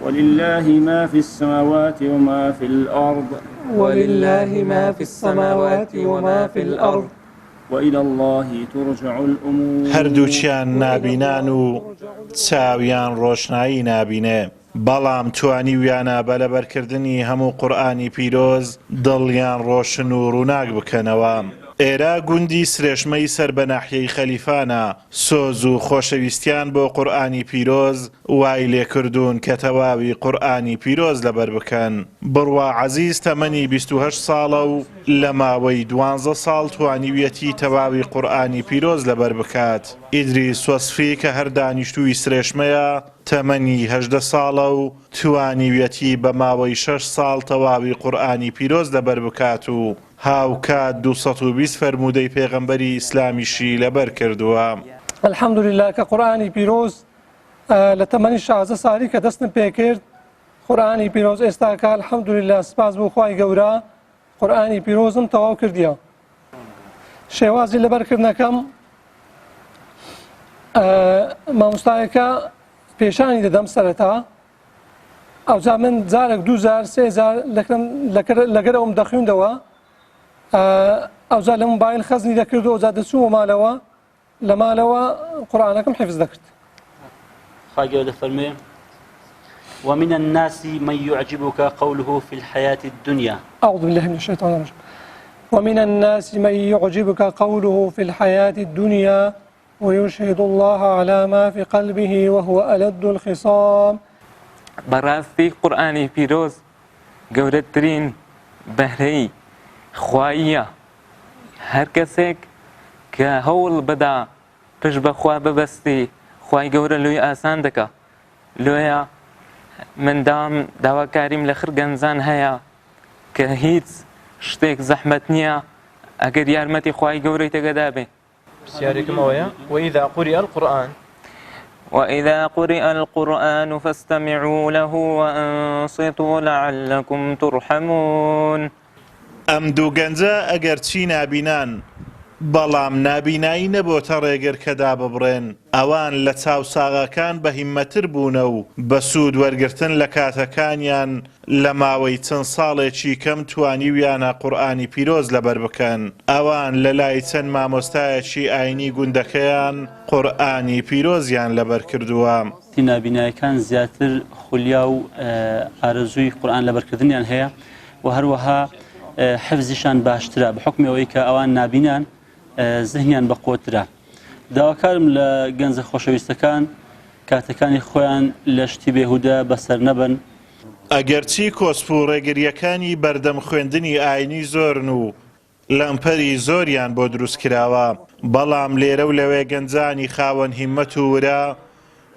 ولله ما في السماوات وما في الأرض. ولله ما في السماوات وما في الأرض. وإلى الله ترجع الأمور. هەردووکیان نابینان و چاویان ڕۆشنایی نابینێ، بەڵام توانیویانە بە لەبەرکردنی هەموو قورئانی پیرۆز دڵیان ڕۆشن و ڕووناک بکەنەوە. ئێرە گوندی سرێشمەی سەر بە ناحیەی خەلیفانە، سۆز و خۆشەویستیان بۆ قورئانی پیرۆز وای لێکردوون کە تەواوی قورئانی پیرۆز لەبەر بکەن. بڕوا عەزیز تەمەنی 28 ساڵە و لە ماوەی دوانزە ساڵ توانیویەتی تەواوی قورئانی پیرۆز لەبەر بکات. ئیدریس وەسفی کە هەر دانیشتووی سرێشمەیە، تەمەنی 18 ساڵە و توانیویەتی بە ماوەی شەش ساڵ تەواوی قورئانی پیرۆز لەبەر بکات و هاوکات 220 فەرموودەی پێغەمبەری ئیسلامیشی لەبەر کردووە. الحمدللە کە قورئانی پیرۆز لە تەمەنی 16 ساڵی کە دەستم پێکرد قورئانی پیرۆز ئێستاکە الحمدللە سپاس بۆ خوای گەورە قورئانی پیرۆزم تەواو کردیە. شێوازی لەبەرکردنەکەم مامۆستایەکە پێشانی دەدەم سەرەتا، ئەوجا من جارێک دوو جار سێ جار لەگەر ئەوم دەخوێندەوە، ئەوجا لە مۆبایل خەزنی دەکرد و ئەوجا دەچوومە مالەوە، لە مالەوە قورئانەکەم حیفز دەکرد. خوای گەورە دەفەرموێ ومن الناس من يعجبك قوله في الحياة الدنيا. أعوذ بالله من الشيطان الرجيم. ومن الناس من يعجبك قوله في الحياة الدنيا ويشهد الله على ما في قلبه وهو ألد الخصام. بەڕاستی قورئانی پیرۆز گەورەترین بەهرەی خواییە، هەر کەسێک کە هەوڵ بدا پشت بە خوا ببەستی خوای گەورە لۆی ئاسان دەکا. لۆیە من داوام داواکاریم لە خر گەنجان هەیە کە هیچ شتێک زەحمەت نییە ئەگەر یارمەتی خوای گەورەی تەگەدا بێ. پرسیارێکم ئەوەیە وإذا قرئ القرآن. وإذا قرئ القرآن فاستمعوا له وأنصتوا لعلكم ترحمون. ئەم دوو گەنجە ئەگەرچی نابینان، بەڵام نابینایی نەبۆتە ڕێگر کە داببڕێن، ئەوان لە چاو ساغەکان بە هیممەتر بوونە و بە سوود وەرگرتن لە کاتەکانیان لە ماوەی چەند ساڵێکی کەم توانیویانە قورئانی پیرۆز لەبەر بکەن. ئەوان لە لای چەند مامۆستایەکی ئاینی گوندەکەیان قورئانی پیرۆزیان لەبەر کردووە. نابینایەکان زیاتر خولیا و ئارەزووی قورئان لەبەرکردنیان هەیە و هەروەها حفزیشان باشترە بە حوکمی ئەوەی کە ئەوان نابینان زهنیان بەقوەترە. داواکارم لە گەنجە خۆشەویستەکان کاتەکانی خۆیان لە شتی بێهودە بەسەر نەبەن. ئەگەرچی کۆسپ و ڕێگرییەکانی بەردەم خوێندنی ئاینی زۆرن و لەمپەری زۆریان بۆ دروست کراوە، بەڵام لێرە و لەوێ گەنجانی خاوەن هیممەت و ورە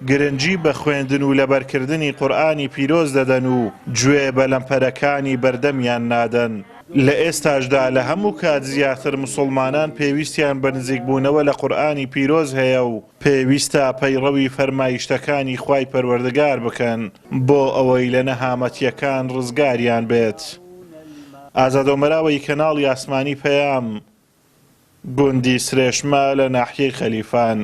گرنگی بە خوێندن و لەبەرکردنی قورئانی پیرۆز دەدەن و گوێ بە لەمپەرەکانی بەردەمیان نادەن. لە ئێستاشدا لە هەموو کات زیاتر موسوڵمانان پێویستیان بە نزیکبوونەوە لە قورئانی پیرۆز هەیە و پێویستە پەیڕەوی فەرمایشتەکانی خوای پەروەردگار بکەن بۆ ئەوەی لە نەهامەتیەکان ڕزگاریان بێت. ئازاد ئۆمەراوەی کەناڵی ئاسمانی پەیام، گوندی سرێشمە لە ناحیەی خەلیفان.